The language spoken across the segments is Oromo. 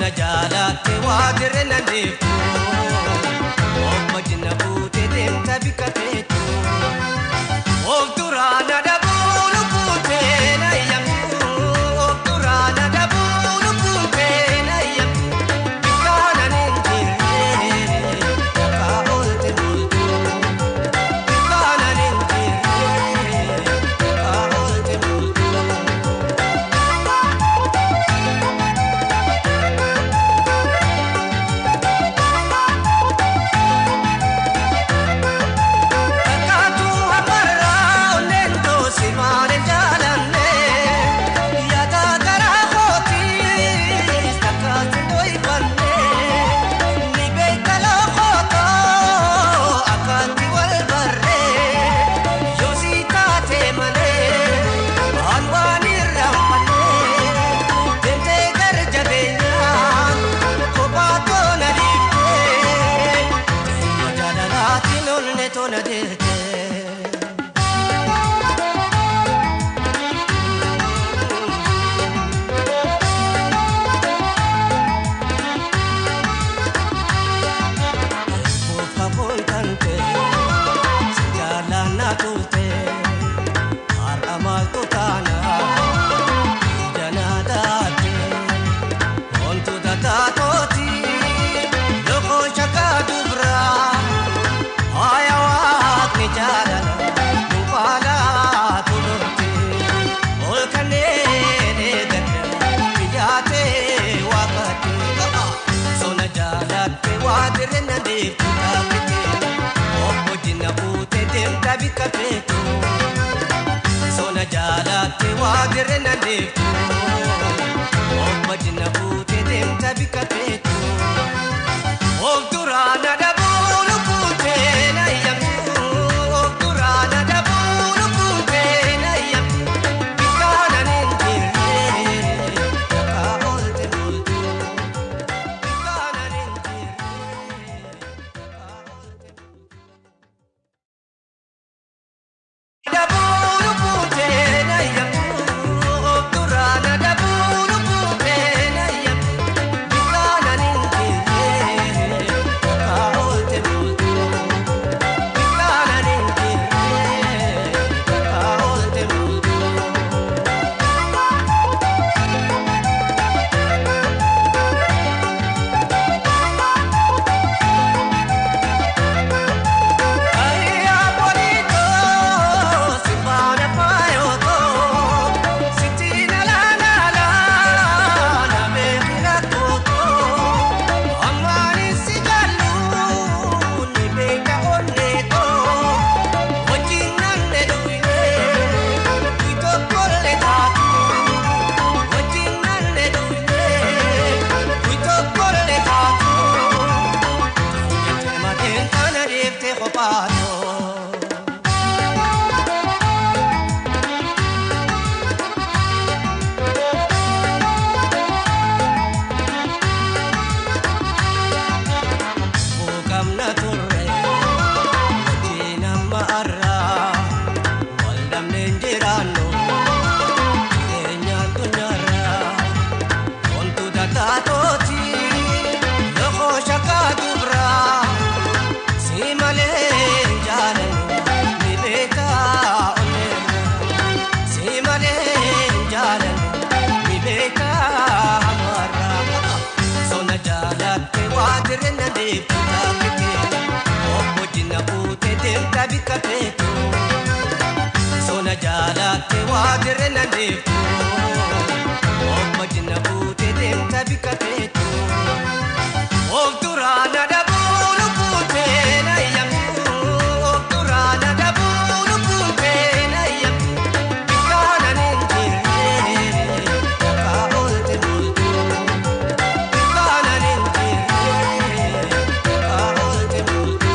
Sona jaalatte waa dirre na deeftu obbo jinna buutee deemta bikka teetu of duraa na dhabuu lubbuun tee na eeyyamtu of duraa na dhabuu lubbuun tee na eeyyamtu bikkaana hin jirre bakka oolte bultu bikkaana hin jirre bakka oolte bultu. Kakkaatu hammarraa onneen toosi maal hin jaalanne yaada karaa kootiis takkaatti dho'ifanne ni beekta loqotoo akkaatti wal barree yoosii taate malee waan waan irraanfanne deemtee gara jabeenyaan kophaa toona dhiiftee xinnoo jaalalaatiin olne toona deerte. Kofa kontante si jaallanna tulte har'a maaltu taana ija naa taate wantoota taatooti lokoo shakkaa dubraa haaya waaqni jaalala nu faalaa tolorte ol kanneen eegadda biyyaatee waaqatte sona jaalatte waa dirre na deeftu taakkite obbo jinna buute deemta bikka feetu sona jaalatte waa dirre na deeftu obbo jinna buute deemta bikka feetu of duraa na dhabuu lubbuun tee na eeyyamtu of duraa na dhabuu lubbuun tee na eeyyamtu bikkaana hin jirre bakka oolte bultu bikkaana hin jirre bakka oolte bultu. Dhabuu lubbuun tee na eeyyamtu of duraa na dhabuu lubbuun tee na eeyyamtu bikkaana hin jirre bakka oolte bultu bikkaana hin jirre bakka oolte bultu. Ayyaa bonito simbaana faayotoo sitiin alaanaalaa na beekira kootoo ammaanis si jaallu ni beeka onneetoo wajjin nanne dhuyinee kuitokkolle taatu wajjin nanne dhuyinee kuitokkolle taatu. Jettee mateen kana deeftee kophaatoo. Buuqamna turre wajjin amma arraa wal dhabneen jiraannu jireenya addunyaarraa wantoota taatooti loqoo shakkaa dubraa si malee hin jaalannu ni beekaa onneerra si malee hin jaalannu ni beekaa hamarraa sona jaalatte waa dirre na deeftu taakkite obbo jinna buute deemta bikka feetu sona jaalatte waa dirre na deeftu obbo jinna buute deemta bikka feetu of duraa na dhabuu lubbuun tee na eeyyamtu of duraa na dhabuu lubbuun tee na eeyyamtu bikkaana hin jirre bakka oolte bultu bikkaana hin jirre bakka oolte bultu.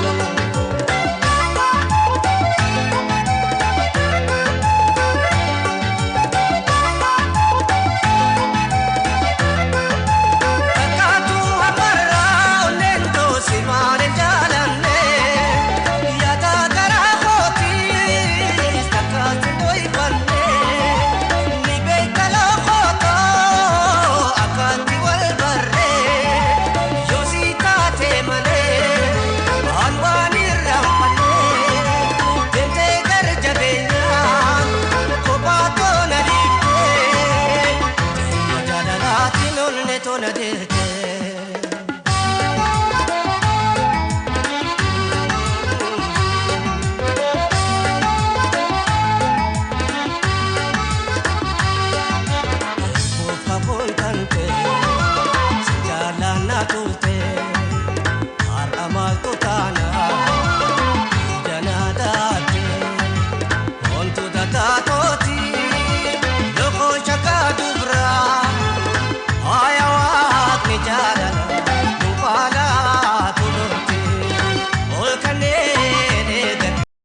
Kakkaatu hammarraa qajeelte.